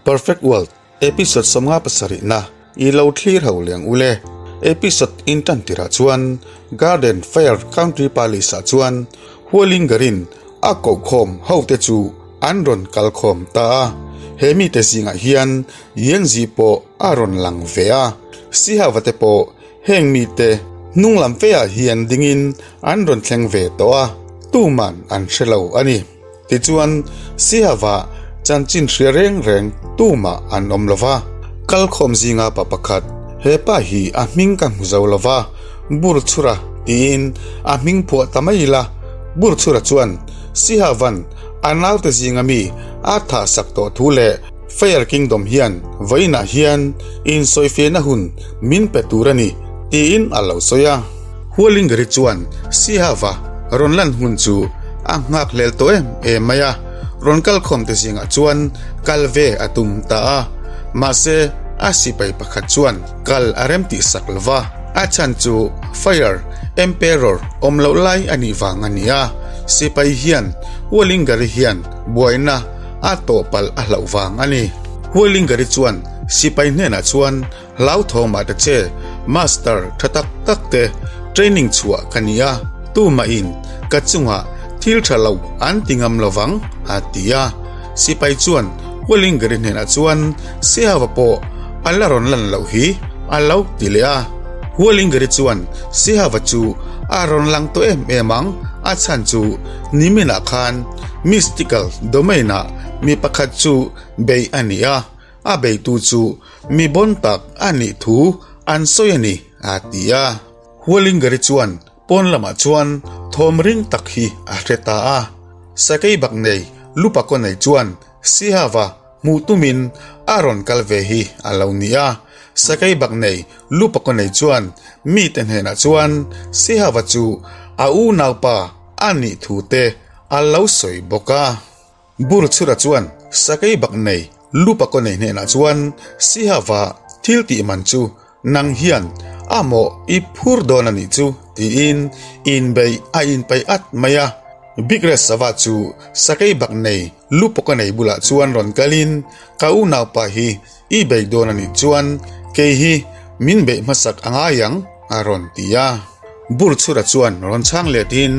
Perfect World episode 57 na i lo thlir ho leng ule. Episode in tan tirah chuan Garden Fair Country Palace ah chuan Hualingarin a kohkhawm ho te chu an rawn kal khawm ta a. He mite zingah hian Yanzi pawh a rawn lang ve a. Sihava te pawh heng mite hnung lam feah hian dingin an rawn thleng ve tawh a, tuman an hre lo a ni. Tichuan, Sihava chanchin hria reng reng tumah an awm lo va. Kalkhawm zinga pa pakhat, He pa hi a hming ka hmu zo lo va, Burchhura tiin a hming phuah ta mai ila. Burchhura chuan Sihava'n a naute zinga mi a thahsak tawh thu leh Fire Kingdom hian vawiinah hian insawifiahna hun min pe tur a ni tiin a lo sawi a. Hualingeri chuan Sihava rawn lan hun chu a nghak hlel tawh em em mai a, rawn kalkhawm te zingah chuan kal ve a tum ta a. Mahse, a sipai pakhat chuan kal a rem tih sak lo va, a chhan chu Fire Emperor awm loh lai a nih vang a ni a. Sipai hian Hualingeri hian buaina a tawh palh a hlauh vang a ni. Hualingeri chuan sipai hnenah chuan hlauthawng mah ta che, master tha tak tak te training chhuah ka ni a, tumahin ka chungah thil tha lo an ti ngam lo vang a ti a. Sipai chuan Hualingeri hnenah chuan Sihava pawh a la rawn lan loh hi a lo ti leh a. Hualingeri chuan Sihava chu a rawn lang tawh em em ang, a chhan chu niminah khan Mystical domain-ah mi pakhat chu bei a ni a, a beitu chu mi bawn tak a nih thu an sawi a ni, a ti a. Hualingari chuan pawn lamah chuan thawm ring tak hi a hre ta a. Sakei bak nei lupa kaw nei chuan Sihava hmuh tumin a rawn kal ve hi a lo ni a. Sakei bak nei lupa kaw nei chuan mite hnenah chuan Sihava chu a unaupa a nih thu te a lo sawi bawk a. Burchhura chuan sakei bak nei lupa kaw nei hnenah chuan Sihava thil tih man chu nang hian a mawh i phur dawn a nih chu tiin inbeih a inpeih at mai a. Bikres sava chu sakei bak nei lupa kaw nei bulah chuan rawn kalin ka unaupa hi i beih dawn a nih chuan kei hi min beih hmasak a ngai ang a rawn ti a. Burchhura chuan rawn chhang letin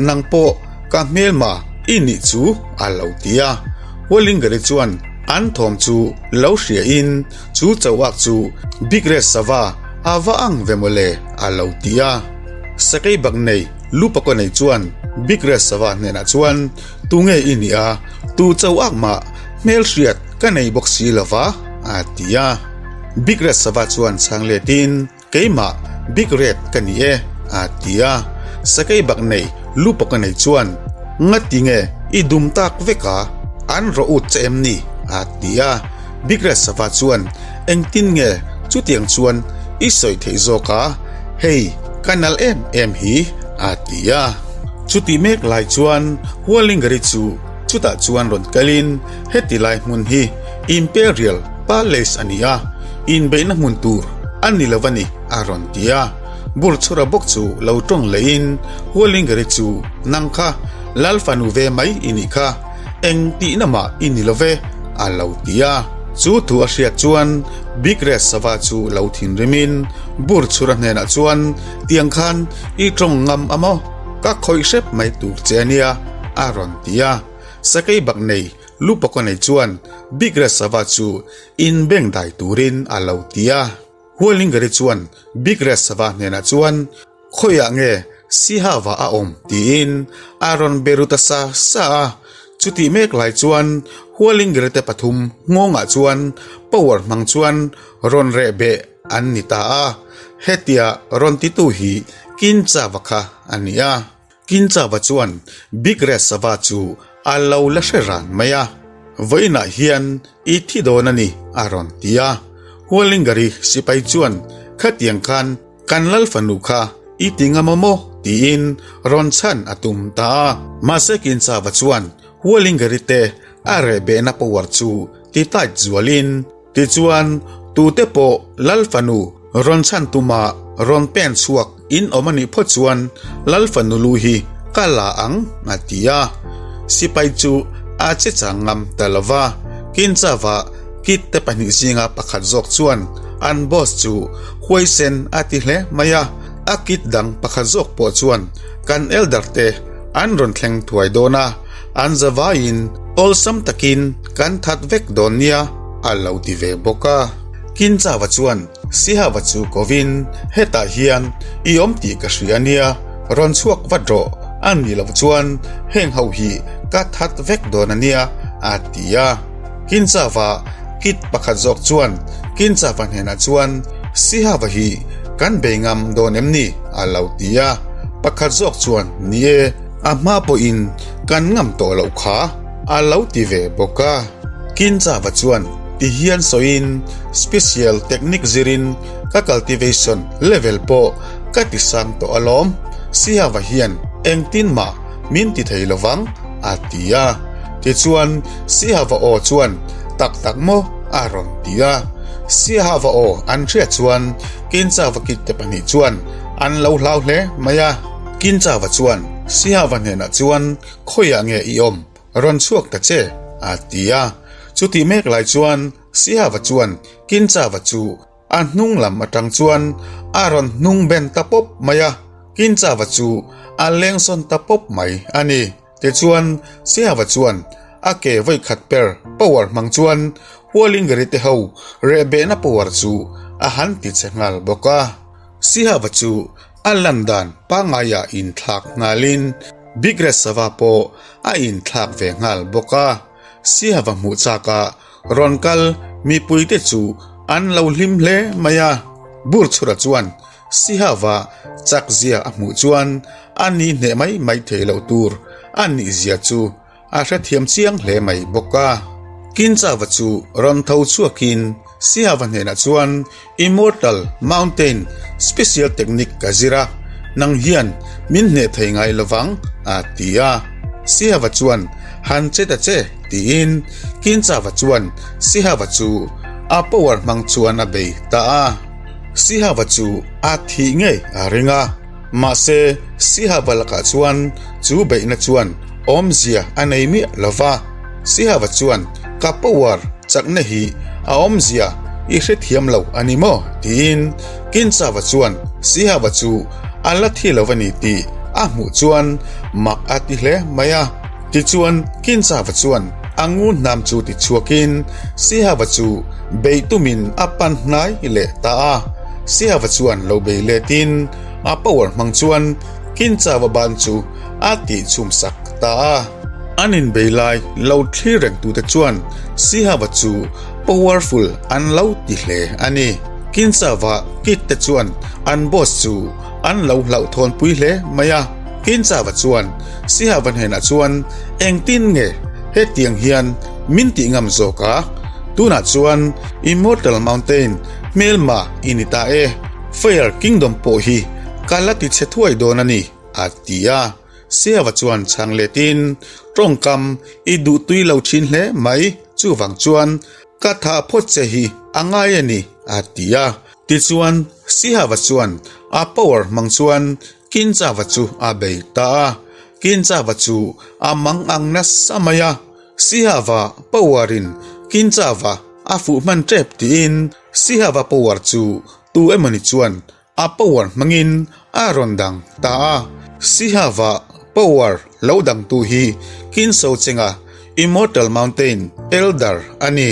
nang pawh ka hmelma i nih chu a lo ti a. Hualingari chuan an thawm chu lo hria in chu chauhak chu Bigres sava a va ang ve mawle a lo ti a. Sakei bak nei Lupakaw nei chuan Bigres sava hnenah chuan tunge i nih a, tu chauhak mah hmelhriat ka nei bawk si lova a ti a. Bigres sava chuan chhang letin Keimah Big Red ka ni e, a ti a. Sakei bak nei lu pawk a nei chuan, Ngati nge i dum tak vek a, an rawh ut che em ni? a ti a. Big Red sava chuan, Engtin nge chutiang chuan i sawi theih zawk a, hei ka nal em em hi, a ti a. Chuti mek lai chuan Hualingari chu chutah chuan rawn kalin heti lai hmun hi Imperial Palace a ni a, inbeihna hmun tur a ni lo a ni, a rawn ti a. Burchhura bawk chu lo tawng lehin, Hualingari chu nang kha Lal fanu ve mai i nih kha, eng tihna mah i ni lo ve, a lo ti a. Chu thu a hriat chuan Bigres sava chu lo thinrimin Burchhura hnenah chuan, Tiang khan i tawng ngam a maw? Ka khawih hrep mai tur che a nia, a rawn ti a. Sakei bak nei Lupa nei chuan Big Red Sava chu in beng dai turin a lo ti a. Hualingari chuan Big Red Sava hnenah chuan khawiah nge Sihava a awm tiin a rawn be ru ta sa sa a. Chutih mek lai chuan Hualingari te pathum nghawngah chuan power hmang chuan rawn reh beh an ni ta a. Hetia rawn titu hi Kinchava kha a ni a. Kinchava chuan Big Red Sava chu a lo la hre ran mai a, Vawiinah hian i thi dawn a ni, a rawn ti a. Hualingari sipai chuan khatiang khan kan lal fanu kha i ti ngam a maw? tiin rawn chhan a tum ta a. Mahse Kinchava chuan Hualingari te a reh behna power chu ti tight zualin, Tichuan, tute pawh Lal fanu rawn chhan tuma rawn pen chhuak in awm a nih phawt chuan Lal fanu lu hi ka la ang, a ti a. Sipai chu a che chang ngam ta lo va, Kinchava. Kid te pahnih zinga pakhat zawk chuan an boss chu huaisen a ti hle mai a, a kid dang pakhat zawk pawh chuan kan elder te an rawn thleng thuai dawn a, an zavaiin awlsam takin kan that vek dawn nia a lo ti ve bawk a. Kinchava chuan Sihava chu kovin hetah hian i awm tih ka hria nia, rawn chhuak vat rawh, a nih loh chuan heng ho hi ka that vek dawn a nia a ti a. Kinchava kit pakhat zawk chuan Kinchava hnenah chuan Sihava hi kan bei ngam dawn em ni? a lo ti a. Pakhat zawk chuan Ni e, a hma pawhin kan ngam tawh loh kha a lo ti ve bawk a. Kinchava chuan ti hian sawiin Special technique zirin ka cultivation level pawh ka ti sang tawh alawm, Sihava hian engtin mah min ti thei lovang a ti a. Tichuan, Sihava aw chuan, Tak tak maw? a rawn ti a. Sihava aw an hriat chuan Kinchava kit te pahnih chuan an lo hlau hle mai a. Kinchava chuan Sihava hnenah chuan, Khawiah nge i awm? Rawn chhuak ta che, a ti a. Chutih mek lai chuan Sihava chuan Kinchava chu A hnung lam atang chuan a rawn hnung ben ta pawp mai a, Kinchava chu a leng sawn ta pawp mai a ni. Tichuan, Sihava chuan a ke vawi khat per power hmang chuan Hualingeri te ho reh behna power chu a han ti che nghal bawk a. Sihava chu a lan dan pangngaia inthlak nghalin Big Red Sava pawh a inthlak ve nghal bawk a. Sihava hmuh chaka Rawn kal mipuite chu an lo hlim hle mai a, Burchhura chuan Sihava chak zia a hmuh chuan a ni hneh mai mai thei loh tur a nih zia chu a hrethiam chiang hle mai bawk a. Kinchava chu rawn tho chhuakin Sihava hnenah chuan Immortal Mountain Special Technique ka zir a, nang hian min hneh thei ngai lovang a ti a. Sihava chuan han che ta che tiin Kinchava chuan Sihava chu a power hmang chuan a bei ta a. Sihava chu a thih ngei a ring a, mahse Sihava lakah chuan chu beihna chuan awmzia a nei miah lova. Sihava chuan ka power chakna hi a awmzia i hrethiam lo a ni maw? tiin Kinchava chuan Sihava chu a la thi lo a ni tih a hmuh chuan mak a ti hle mai a. Tichuan Kinchava chuan a ngun hnam chu ti chhuakin Sihava chu bei tumin a pan hnai leh ta a. Sihava chuan lo bei letin a power hmang chuan Kinchava ban chu a tih chhum sak ta a. An inbei lai lo thlir reng tute chuan Sihava chu powerful an lo ti hle a ni. Kinchava kid te chuan an boss chu an lo hlauhthawn pui hle mai a. Kinchava chuan Sihava hnenah chuan engtin nge hetiang hian min tih ngam zawk a? Tunah chuan Immortal Mountain hmelma i ni ta e. Fire Kingdom pawh hi ka la ti chhe thuai dawn a ni a ti a. Siava chuan chhang letin, Tawngkam i duh tui lo thin hle mai, chuvang chuan ka tha phawt che hi a ngai a ni, a ti a. Tichuan, Sihava chuan a power hmang chuan Kinchava chu a bei ta a. Kinchava chu a mang ang nasa mai a, Sihava power in Kinchava a fuh hman tep tiin Sihava power chu tu emawni chuan A power hmangin a rawn dang ta a, Sihava power lo dangtu hi Kinso Chenga Immortal Mountain Elder a ni.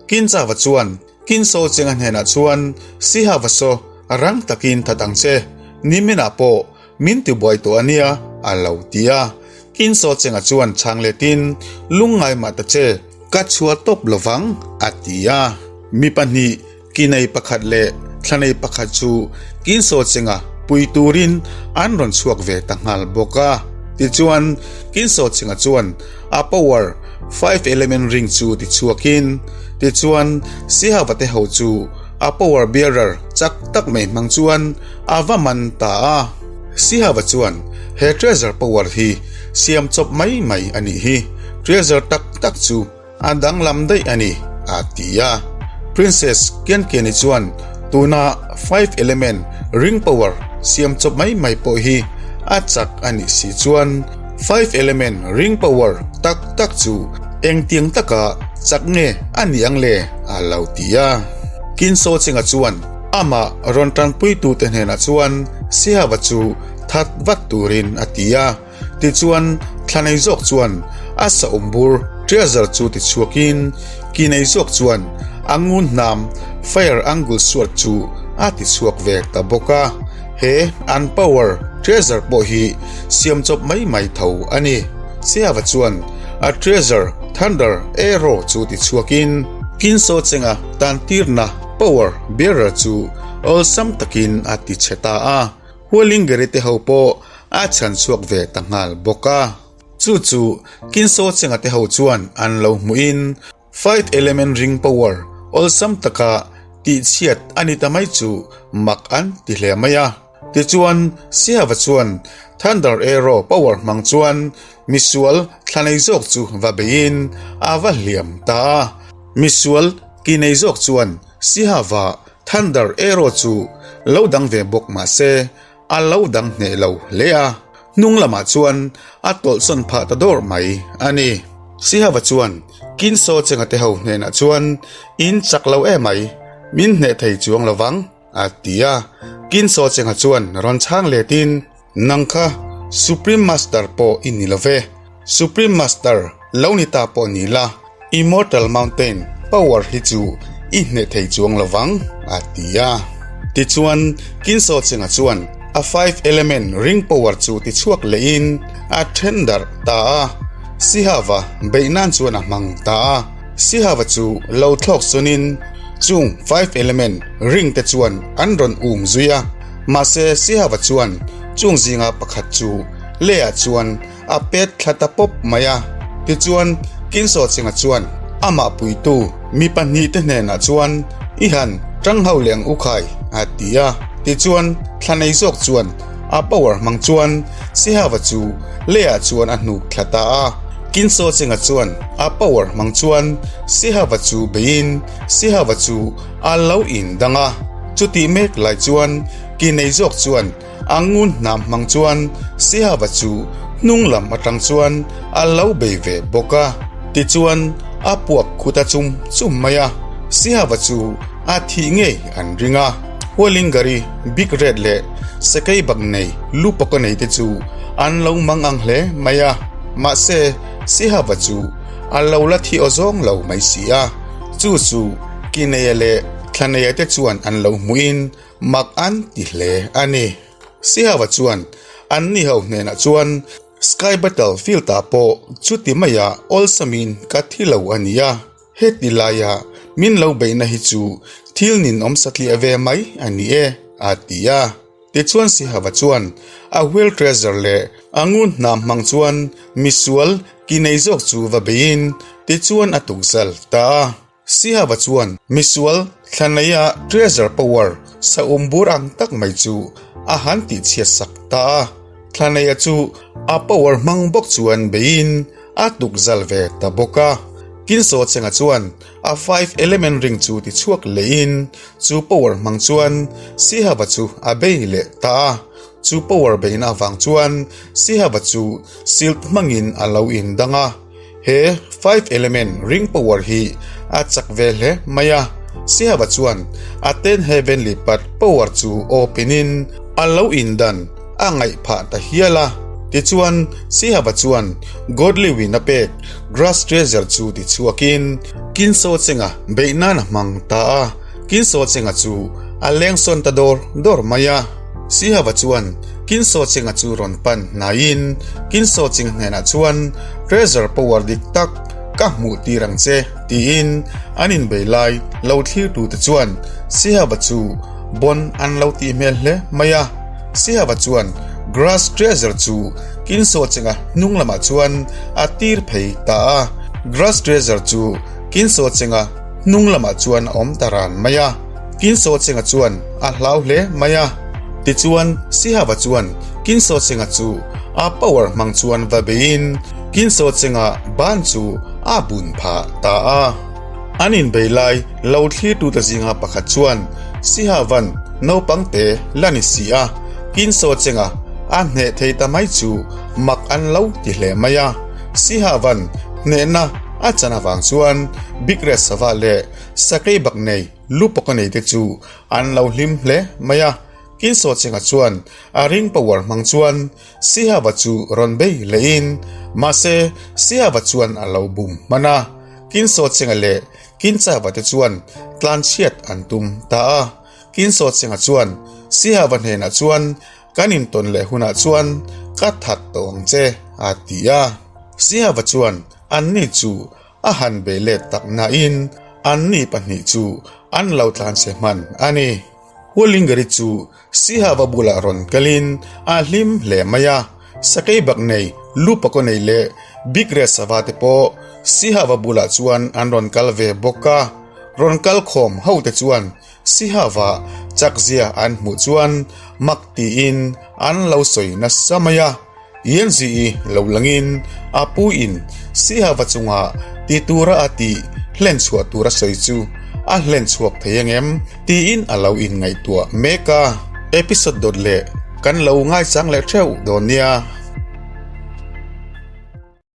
Kinchava chuan Kinso Chenga hnenah chuan Sihava saw rang takin that ang che, niminah pawh min tibuai tawh a nia a lo ti a. Kinso Chenga chuan chhang letin Lungngai mah ta che, ka chhuah tawp lovang a ti a. Mi pahnih Kinei pakhat leh thlanei pakhat chu Kinsaw Chenga pui turin an rawn chhuak ve ta nghal bawk a. Tichuan, Kinsaw Chenga chuan a power Five Element Ring chu ti chhuakin, tichuan Sihava te ho chu a power bearer chak tak mai hmang chuan a va man ta a. Sihava chuan he treasure power hi siam chawp mai mai a nih hi, treasure tak tak chu A danglam daih a ni, a ti a. Princess Kiankeni chuan tuna Five Element Ring Power siam chawp mai mai pawh hi a chak a nih si chuan Five Element Ring Power tak tak chu engtiang taka chak nge a nih ang le? a lo ti a. Kinsaw Chenga chuan amah rawn tanpuitute hnenah chuan Sihava chu that vat turin a ti a. Tichuan thla nei zawk chuan a saum bur treasure chu tichhuakin ki nei zawk chuan a ngun hnam fire angle sword chu a tichhuak ve ta bawk a. He an power treasure pawh hi siam chawp mai mai tho a ni. Siava chuan a treasure thunder arrow chu tichhuakin Kinsaw Chenga tantirna power bearer chu awlsam takin a tichhe ta a. Hualingeri te ho pawh a chhan chhuak ve ta nghal bawk a. Chu chu Kinsaw Chenga te ho chuan an lo hmuhin Five Element Ring Power awlsam taka tihchhiat a ni ta mai chu mak an ti hle mai a. Tichuan Siava chuan Thunder Arrow power hmang chuan misual thla nei zawk chu va beiin a va hliam ta a. Misual ki nei zawk chuan Sihava Thunder Arrow chu lo dang ve bawk mah se a lo dang hneh lo hle a, hnung lamah chuan a tawlhsawn phah ta dawr mai a ni. Sihava chuan Kinsaw Chenga te ho hnenah chuan, In chak lo emai, min hneh thei chuang lo vang, a ti a. Kinsaw Chenga chuan rawn chhang letin, Nang kha Supreme Master pawh i ni lo ve, Supreme Master lo ni ta pawh ni la, Immortal Mountain power hi chu i hneh thei chuang lo vang, a ti a. Tichuan, Kinsaw Chenga chuan a Five Element Ring power chu tichhuak lehin a then darh ta a. Sihava beih nan chuan a hmang ta a. Sihava chu lo thlawk sawnin chung Five Element Ring te chuan an rawn um zui a. Mahse, Sihava chuan chung zinga pakhat chu leiah chuan A pet thla ta pawp mai a. Tichuan, Kinsaw Chenga chuan amah puitu mi pahnihte hnenah chuan, I han tang ho leh ang u khai, a ti a. Tichuan, thla nei zawk chuan a power hmang chuan Sihava chu leiah chuan a hnuk thla ta a. Kinsaw Chenga chuan a power hmang chuan Sihava chu beiin Sihava chu a lo indang a. Chutih mek lai chuan ki nei zawk chuan A ngun hnam hmang chuan Sihava chu hnung lam atang chuan a lo bei ve bawk a. Tichuan a puak khut a chum chum mai a, Sihava chu a thih ngei an ring a. Hualingari, Big Red leh Sakei bak nei lu pawka nei te chu an lo mang ang hle mai a. Mahse Sihava chu a lo la thi aw zawng lo mai si a. Chu chu Kineia leh Thlaneia te chuan an lo hmuhin Mak an ti hle a ni. Sihava chuan an ni ho hnenah chuan Sky Battle Field ah pawh chuti maia awlsamin ka thi lo a nia, heti laia min lo beihna hi chu thil ninawm satliah ve mai a ni e, a ti a. Tichuan Sihava chuan a Whale Treasure leh a ngun hnam hmang chuan misual ki nei zawk chu va beiin tichuan a tukzal ta a. Sihava chuan misual thlaneia treasure power saum bur ang tak mai chu a han tihchhiat sak ta a. Thlaneia chu a power hmang bawk chuan beiin a tukzal ve ta bawk a. Kinsaw Chenga chuan a five element ring chu tichhuak lehin chu power hmang chuan Sihava chu a bei leh ta a. Chu power beihna avang chuan Sihava chu silt hmangin a lo indang a. He five element ring power hi a chak ve hle mai a, Sihava chuan a ten heavenly path power chu open in a lo indan a ngaih phah ta hial a. Tichuan Sihava chuan godly wind a pek grass treasure chu tichhuakin Kinsaw Chenga beih nan a hmang ta a, Kinsaw Chenga chu a leng sawn ta dawr dawr mai a. Sihava chuan Kinsaw Chenga chu rawn pan hnaiin Kinsaw Cheng hnenah chuan Treasure power dik tak ka hmuh tir ang che tiin an inbei lai lo thlir tute chuan Sihava chu bon an lo tih hmel hle mai a. Sihava chuan Grass Treasure chu Kinsaw Chenga hnung lamah chuan a tir phei ta a. Grass Treasure chu Kinsaw Chenga hnung lamah chuan a awm ta ran mai a. Kinsaw Chenga chuan a hlau hle mai a. Tichuan Sihava chuan Kinsaw Chenga chu a power hmang chuan va beiin Kinsaw Chenga ban chu a bun phah ta a. An inbei lai lo thlirtute zinga pakhat chuan Sihava'n naupang te la ni si a, Kinsaw Chenga a hneh thei ta mai chu mak an lo ti hle mai a. Sihava'n hnehna. a chan avang chuan Big Red sava leh sakei bak nei lu pawk a nei te chu an lo hlim hle mai a. Kinsawchenga chuan a ring power hmang chuan Sihava chu rawn bei lehin mahse Sihava chuan a lo bum hman a. Kinsawchenga leh Kinchava te chuan tlanchhiat an tum ta a. Kinsawchenga chuan Sihava hnenah chuan Kan intawn leh hunah chuan ka that tawh ang che, a ti a. Sihava chuan anni chu a han bei let tak nain anni pahnih chu an lo tlanchhe hman a ni. Hualingari chu Sihava bulah rawn kalin a hlim hle mai a, sakei bak nei lu pakaw nei leh Big Red sava te pawh Sihava bulah chuan an rawn kal ve bawk a. Rawn kal khawm ho te chuan Sihava chakzia an hmuh chuan mak tiin an lo sawi nasa mai a. Yanzi-i lo langin a pu in Sihava chunga ti tura a tih hlen chhuah tur a sawi chu a hlen chhuak thei angem tiin a lo inngaihtuah mek a. Episode dawt leh kan lo ngaichang leh theuh dawn nia.